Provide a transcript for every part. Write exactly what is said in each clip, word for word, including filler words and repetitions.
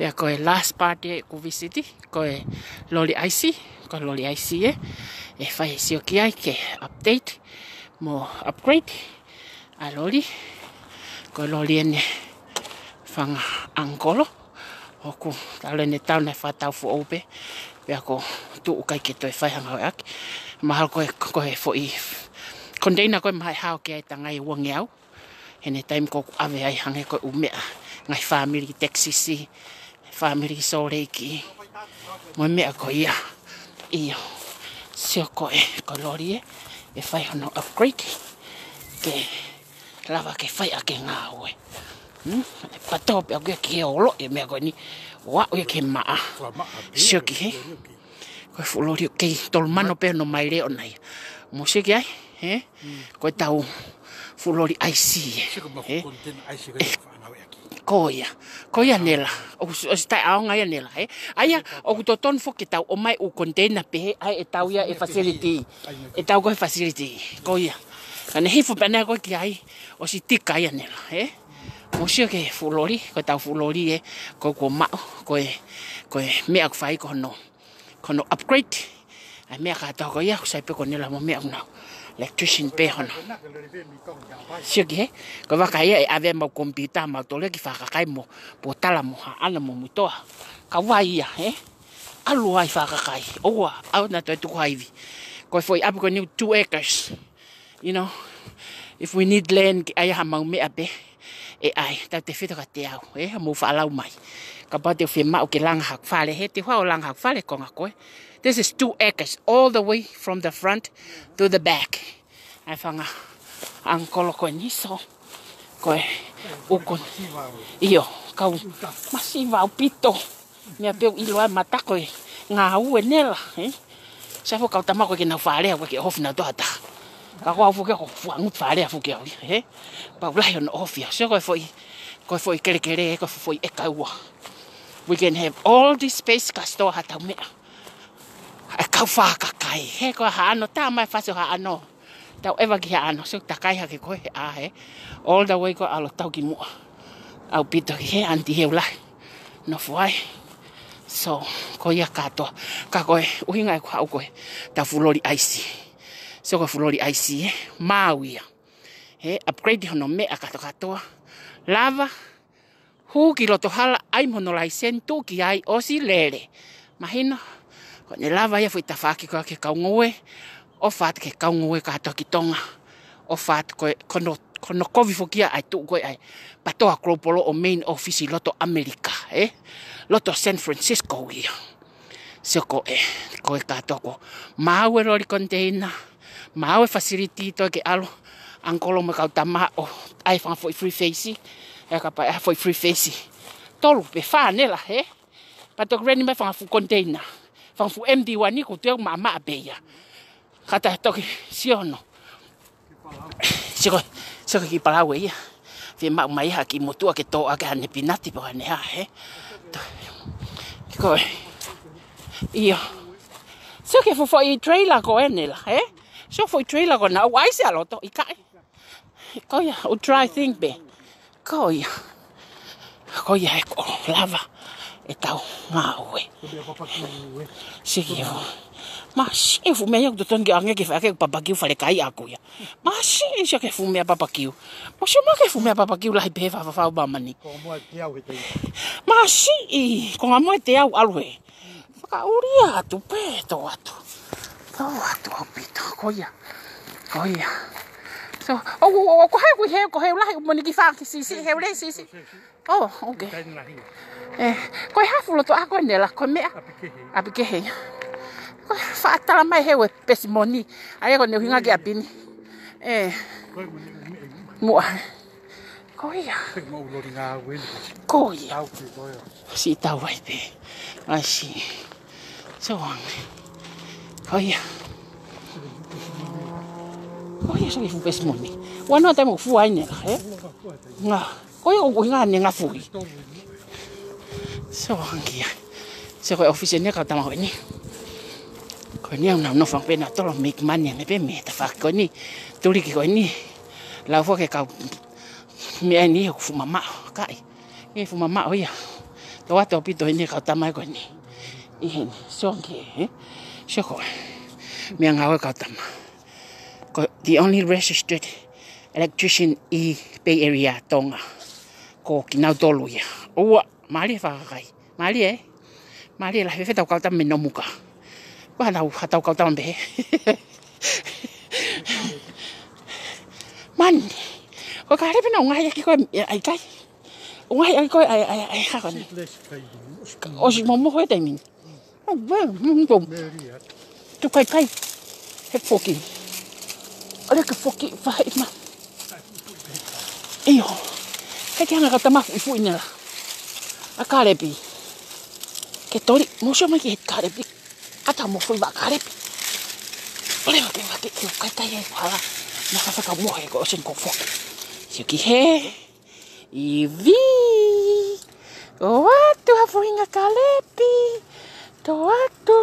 Pea ko e last part ʻeku visiti, ko e loli ʻaisi, ko e loli ʻaisi ē, ʻe fai e sio ki ai ke update mo upgrade ʻa e loli. Ko e loli ʻeni fanga ʻangikolo, ʻoku talu ʻeni e tau naʻe fakatau foʻou pē, pea ko e tuʻu ʻikai ke toe fai ha ngāueʻaki. Mahalo ko e, ko e foʻi container ko ē mahalo ʻe hao ki ai e tangai ʻe uangeau. He ʻene taimi ko ē ʻoku ʻave ai hangē ko e ʻū meʻa, ngaahi fāmili ki Texas, fāmili ki Salt Lake, mo e meʻa ko ia. ʻIo, sio ko e, ko e loli ē, ʻe fai hono upgrade ke lava ke fai ʻaki e ngāue. Hmm? ʻE pato pē ʻoku ʻi ai ke olo e meʻa ko eni, ʻo aʻu ia ki he maʻa. Sio ki hē. Ko e fuʻu loli ʻoku kei tolu mano pē hono maile ʻoʻona ia. Mou sio ki ai, hē? Ko e tau fuʻu loli ʻaisi ē. Hē? Ko ia. Ko ia Nela. ʻOku s-, ʻosi taʻeʻaonga ia Nela, hē? ʻA ia, ʻoku totonu foki ke tau ʻomai ʻū container pē, hē? ʻA ia ʻe tau ia e facility. ʻE tau ko e facility. Ko ia. Ka ne hifo pē ʻana ko ē ki ai, ʻosi tika ia Nela, hē? Mou sio ki he fuʻu loli, ko e tau fuʻu loli ē, ko ē kuo maʻu, ko e, ko e meʻa ʻoku fai ko hono, ko hono upgrade. ʻA e meʻa kātoa ko ia, ʻoku sai pē ko Nela mo e meʻa ʻoku nau electrician pē hono. Sio ki hē, ko e vaka ia ʻe ʻave ʻemau computer, mau tole ki he fakakai mo, pōtala mo haʻana mo muitoa. Kau ai ia, hē? ʻAlu ai fakakai, ʻoua, ʻoua naʻa toe tuku ha ivi. Ko e foʻi ʻapi ko eni two acres. You know, if we need land, ke ʻai haʻamau meʻa pē, ʻe ʻai, tautefito kiate au, ē, mou faʻa lau mai. Kapau te u fiemaʻu ke langa haku fale, hē, te u haʻu ʻo langa haku fale, konga ko ē. This is two acres, all the way from the front to the back. ʻA e fanga ʻangikolo ko eni, so, ko e ʻū ko ē. ʻIo, kau masiva ʻaupito. Meʻa pē ʻoku ʻilo ai mata ko e ngāue Nela, ē? Sai foki kau tama ko ē ke nau fale au ke ʻohofi nautolu ha taha. Ka ko au foki ko e fuʻu angutu fale au foki au, ē? Pau lahi hono ʻohofi au. So ko e foʻi, ko e foʻi kelekele, ko e foʻi ʻeka ua. We can have all this space ka store haʻatau meʻa. ʻA e kau fakakai, hē, ko e haʻano, tā mai fasi ʻo haʻano. Tau ʻeva ki haʻano, so takai hake ko ē, ʻa hē. All the way ko ē ʻalu ʻo tau ki muʻa. ʻAupito ki hē, Aunty Heulahi. Nofo ai. So, ko ia kātoa. Ka ko e ʻuhinga ʻeku haʻu ko e tau fuʻu loli ʻaisi. So ko e fuʻu loli ʻaisi ē, maau ia. Hē, upgrade hono meʻa kātoa kātoa. Lava, hū ki loto hala, ʻai mo hono laiseni, tuʻu ki ai, ʻosi lele. Mahino, ko ʻene lava ia foʻi tafaʻaki ko ē ki he kau ngoue, ʻofa atu ki he kau ngoue kātoa ki Tonga. ʻOfa atu ko e, ko hono, ko hono kovi foki ia ʻa e tuʻu ko ē ʻa e PATOA Global ʻo main office ʻi loto ʻAmelika, ē? Loto San Francisco ia. So ko e, ko e kātoa ko. Maau e loli container, maau e facility toe ke ʻalu ʻangikolo mo e kau tama ʻo ʻai fanga foʻi three phase, ē kapau ʻe ʻai ha foʻi three phase. Tolu pe fā Nela, hē? Pea toki rent mai fanga fuʻu container. Fanga fuʻu M D one ko e tuʻu maʻamaʻa pē ia. Ka ta toki sio hono. Sio ko, sio ko e kiʻi palau ē ia. Fiemaʻu mai ha kiʻi motuʻa ke tō ʻaki haʻane pinati pe ko haʻane hā, hē? Ko e. ʻIo. Sio ki he fuʻu foʻi trailer ko ē Nela, hē? Sio foʻi trailer ko ena, ʻoku ʻaisi ʻa loto, ʻikai. Ko ia, ʻo dry thing pē. Ko ia. Ko ia ē ko e lava ʻetau ngāue. Sio ki he fuʻu. Masiʻi e fuʻu meʻa ia ʻoku totonu ke ʻoange ke fai ʻaki e papakiu falekai ʻaku ia. Masiʻi, sio ki he fuʻu meʻa papakiu. Mou sio mai ki he fuʻu meʻa papakiu lahi pē he fafafau mamani. Masiʻi, ko ngā moe te au ʻalu hē. Fakaʻulia atu pē, tō atu. Tō atu ʻaupito, ko ia. Ko ia. So, ʻo, ʻo, ʻo, ko hai kui he, ko he lahi, moni ki fā ki sisi, he ule sisi. Oh, okay. Ē, ko e hafu loto ʻa ko ē Nela, ko e meʻa. ʻApi kehe. ʻApi kehe. Ko e faʻa tala mai he ue pesi moni. ʻA ia ko ʻene ʻuhinga ki ʻapi ni. Ē. Muʻa. Ko ia. Ko ia. Siʻi tau ai pē. ʻAisi. So ange. Ko ia. Ko ia, sio ki he fuʻu pesi moni. Ua noa taimi ʻoku fua ai Nela, ē? Ngā. Ko ia ʻoku ʻuhinga ʻene ngāue. So ange ia. So ko e office ʻeni ʻa e kau tama ko eni. Ko eni ʻoku nau nofo pē nautolu make money ʻanepē mei he tafaʻaki ko eni. Tuliki ko eni. Lau foki e kau meʻa ʻeni ʻoku fuʻu mamaʻo. Kai. ʻE fuʻu mamaʻo ia. Tō atu ʻaupito ʻene kau tama ko eni. ʻI heni. Sio ki he, ē? Sio ko e meʻangāue kau tama. Ko the only registered electrician ʻi Bay Area Tonga. Ko kinautolu ia. ʻOua, mālie fakakai. Mālie, ē? Mālie lahi fēfē ʻetau kau tama mei Nomuka. Ko hatau, hatau kau tama pē. Mani. Ko e kālepi naʻa ku ngaahi ʻaki ko ē, ʻai kai. Ngaahi ʻaki ko ē, ʻai, ʻai, ʻai, hako ni. ʻOsi momoho e taimi ni. Tuku kai kai. He foki. ʻAlu ke foki, faʻahi ma. ʻIo. He ke hanga kau tama fuʻifuʻi nela. ʻA kālepi. Ke toli, mou sio mai ki he kālepi. ʻAtā mo fuʻi vaʻa kālepi. ʻOle ma ke ma ke ke kai kai e hala. Ma ka faka mo he ko sen ko foki. Sio ki he. Ivi. Tō atu ha fuʻu hinga kālepi. Tō atu.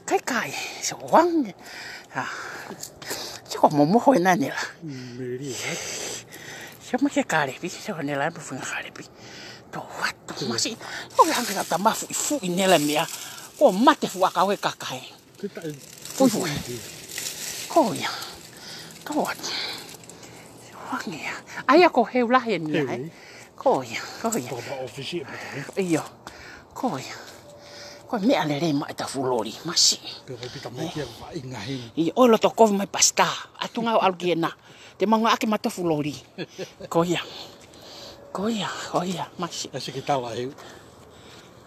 Kai kai. Sio wange. Ah. Sio momoho ena nela. Sio ma ke kālepi. Sio nela mo fuʻu hinga kālepi. Tō atu. Masi. Ko ke hanga kau tama fuʻifuʻi nela meʻa. Ko mate fuʻu ʻakau e kakai. Fuʻifuʻi. Ko ia. Tō atu. Wange ia. ʻAia ko Heu lahi eni ia, ē? Ko ia, ko ia. ʻIo. Ko ia. Ko e meʻa lelei mai ʻetau fuʻu loli, masi. ʻIo, ʻo loto kovi mai pasita. ʻAtunga ʻo ʻalu ki ena. Te mau ngāueʻaki mautolu fuʻu loli. Ko ia. Ko ia, ko ia, masi.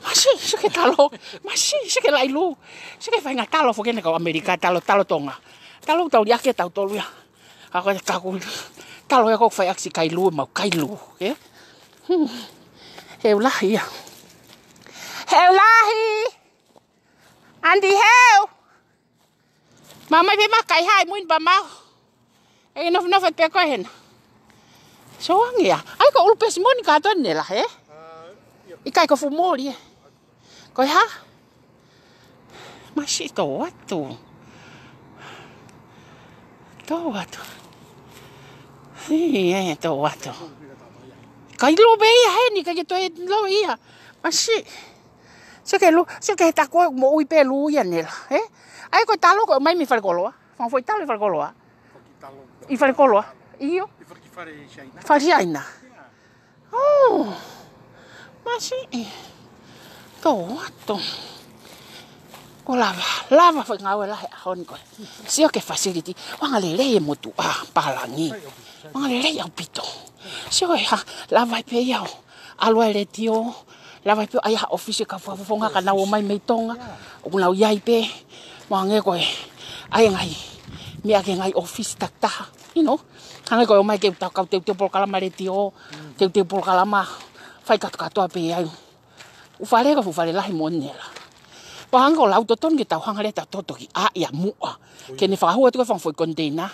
Masi, sio ke talo. Masi, sio ke laʻi lū. Sio ke faʻahinga talo foki ena kau ʻAmelika, talo, talo Tonga. Talo tau liʻaki ʻe tautolu ia. Ka ko e kaku. Talo ia ko e fai ʻaki siʻi kai lū, mau kai lū, ē? Hmm. Heu lahi ia. Heu lahi. Anti Heu. Mau mai pē mau kai hai muin pa mau. ʻE nofonofo pē ko ē hena. Sio wange ia. ʻAi ko ʻulu pēsimoni kātoa nela, ē? ʻIkai ko fuʻu moli, ē? Ko e hā? Masi, tō atu. Tō atu. Hei, ē, tō atu. Kai lū pē ia heni, kai ke toe lō ia. Masi. Sio ke lū, sio ke taku moʻui pē lū ia nela, ē? ʻAi ko e talo ko ē mai mei falekoloa. Fanga foʻi talo ʻi falekoloa. ʻI falekoloa. ʻIo. Fale Siaina. Oh. Masi. Tō atu. Ko e lava, lava foʻi ngāue lahi ʻaho ni ko ē. Sio ki he facility. ʻOku angalelei e motuʻa, pālangi. ʻOku angalelei ʻaupito. Sio e hā, lava ai pē ia ʻo ʻalu ai e letiō, lava ai pē ʻo ʻai ha ʻōfisi ʻa e kau fakafofonga ka nau ō mai mei Tonga, ʻoku nau ʻi ai pē, mo hangē ko e, ʻai e ngaahi, meʻa ki he ngaahi ʻōfisi takitaha, you know, hangē ko e ō mai ke tau kau teuteu polokalama letiō, teuteu polokalama, fai kātoa kātoa pē ai. ʻUfale ka fuʻu fale lahi mo nela. Pea hangē ko ʻeku totonu ke tau hanga leva ʻo tau toki ʻā ia muʻa. Ke ne fakahū atu ko e fanga foʻi koniteina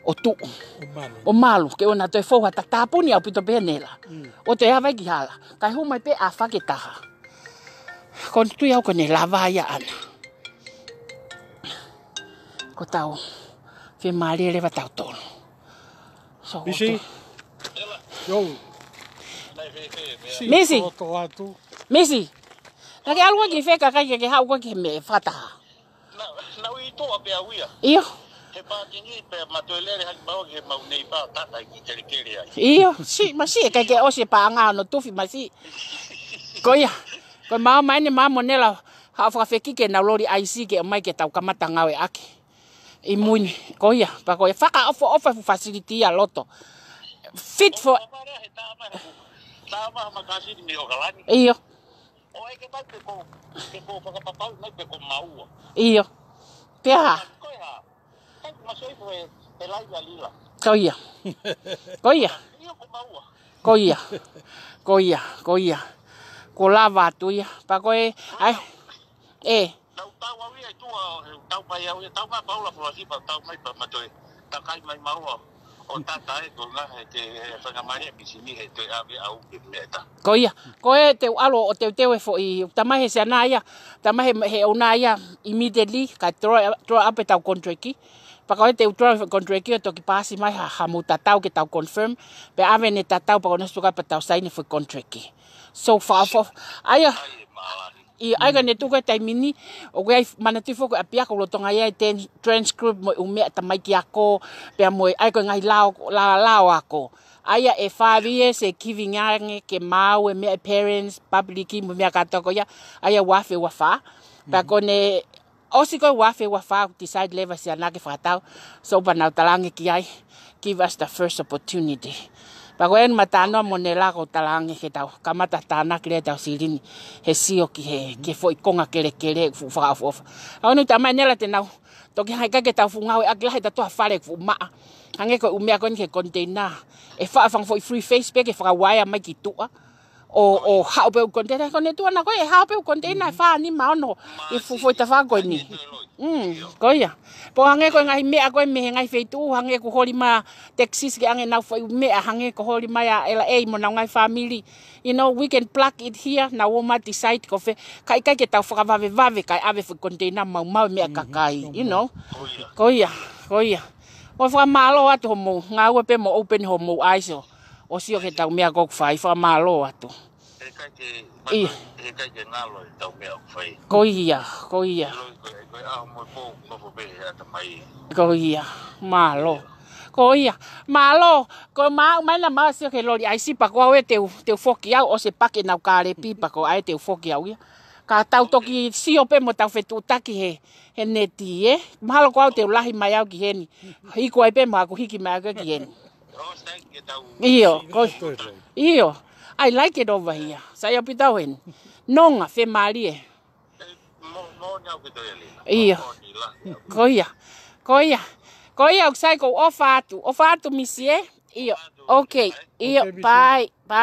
ʻo tuʻu. ʻO malu. ʻO malu, ke ʻoua naʻa toe fou ha taʻataʻa puni ʻaupito pē nela. ʻO toe ʻā vai ki hala. Kae hū mai pē ʻafa ke taha. Ko ʻeku tui au ko ʻene lava ia ʻana. Ko ʻetau fiemālie leva tautolu. So, Misi. Yo. Misi. Tō atu. Misi. Naʻa ke ʻalu ki fē kakai ke ke haʻu ko ē ki he meʻa fakataha. Na, na ui tō a pea uia. ʻIo. He pākingi pea ma toe lele haki mau ki he mau nei pā tata ki telekele ai. ʻIo, si, masi ʻe kai ke ʻosi e paʻanga ʻo tufi masi. Ko ia. Ko e mau mai ne mau mo nela haʻu fakafekiki ʻenau loli ʻaisi ke ʻomai ke tau kamata ngāueʻaki. ʻI mui ni, ko ia, pea ko e fakaʻofoʻofa e fuʻu facility ʻa loto. Fit for. Tāmaha makasini mei ʻOkalani. ʻIo. ʻO ʻeke mai pe ko, pe ko fakapapau mai pe ko maua. ʻIo. Pea. Ko ia. Kai ma soi ko e, e lai a lila. Ko ia. Ko ia. ʻIo ko maua. Ko ia. Ko ia, ko ia. Ko lava atu ia. Pea ko e, ai. E. Nau tau au ia ʻi tuʻa, tau mai au ia, tau mai Paula Fuasipa, tau mai pa matoe. Takai mai maua. ʻO tata e ko nga he te, he fanga mare e pisini he te ave au ke meta. Ko ia, ko e te u ʻalu ʻo teuteu e foʻi, tamai he siana ia, tamai he, he ʻouna ia, immediately, ka draw, draw up e tau contract. Pea ko e te u try foʻi contract ʻo toki paasi mai ha, ha mou tatau ke tau confirm. Pea ʻave ʻene tatau pea ko ʻene suka pea tau saini foʻi contract. So far for, ʻaia, ʻaia ko ʻene tuku e taimi ni, ʻoku ʻi ai manatuʻi foki ʻa e ʻapiako lolotonga ia e ten, transcript mo e ʻū meʻa tamaiki ako, pea mo e ʻaia ko e ngaahi lao, la, lao ako. ʻAia e five years e giving ange ke maʻu e meʻa e parents, public, mo e meʻa kātoa ko ia, ʻaia ua afe ua fā. Pea ko ʻene ʻosi ko e ua afe ua fā, decide leva ʻe Sianaki fakatau. So pea nau talaange ki ai, give us the first opportunity. Pea ko ʻene matānoa mo ʻene lako talaange ke tau kamata tānaki leva ʻetau silini he sio ki he, ki he foʻi konga kelekele fuʻu fakaʻofoʻofa. ʻA ʻene ʻuta mai ʻene lea te nau toki hangē ʻikai ke tau fuʻu ngāueʻaki lahi ʻetau tuʻa fale fuʻu maʻa. Hangē ko e ʻū meʻa ko eni ki he container. ʻE faʻa fanga foʻi free face pē ke fakauaea mai ki tuʻa. ʻO, ʻo haʻu pē ʻū container, ko ʻene tuʻa na ko ē, ʻe haʻu pē ʻū container ʻe fā, nima, ono, ʻi he fuʻu foʻi tafaʻaki ko eni. Mm, ko ia. Pea hangē ko e ngaahi meʻa ko ē mei he ngaahi feituʻu, hangē ko e holi mai Texas ke ʻange ʻenau foʻi meʻa, hangē ko e holi mai ʻa L A mo ʻenau ngaahi family. You know, we can plug it here, naʻa ʻomai decide ko fē, kae ʻikai ke tau fakavavevave, kae ʻave foʻi container maumau e meʻa kakai, you know. Ko ia, ko ia. ʻOku fakamālō atu hoʻomou ngāue pea mo open hoʻomou eyes ʻo ʻo sio ki heʻetau meʻa ʻoku fai, fakamālō atu. He ʻikai ke, ʻIo. He ʻikai ke ngalo ʻetau meʻa ʻoku fai. Ko ia, ko ia. Loi ko e, ko e ʻaho mo e pō, nofo pē he ʻatamai. Ko ia, mālō. Ko ia, mālō, ko e maʻu mai na mau sio ki he loli ʻaisi pea ko au ē te u, te u foki au, ʻosi e paki ʻenau kālepi pea ko au ē te u foki au ia. Ka tau toki sio pē mo tau fetuʻutaki he, he neti ē. Mahalo ko au te u lahi mai au ki heni. Iku ai pē mo haʻaku hiki mai au ki heni. ʻIo, ko, ʻio. I like it over here. Sai ʻaupito au heni. Nonga, fiemālie. ʻIo. Ko ia. Ko ia. Ko ia, ʻoku sai, ʻoku ou ʻofa atu. ʻOfa atu, Misi, ē? ʻIo. Okay. ʻIo, bye. Bye.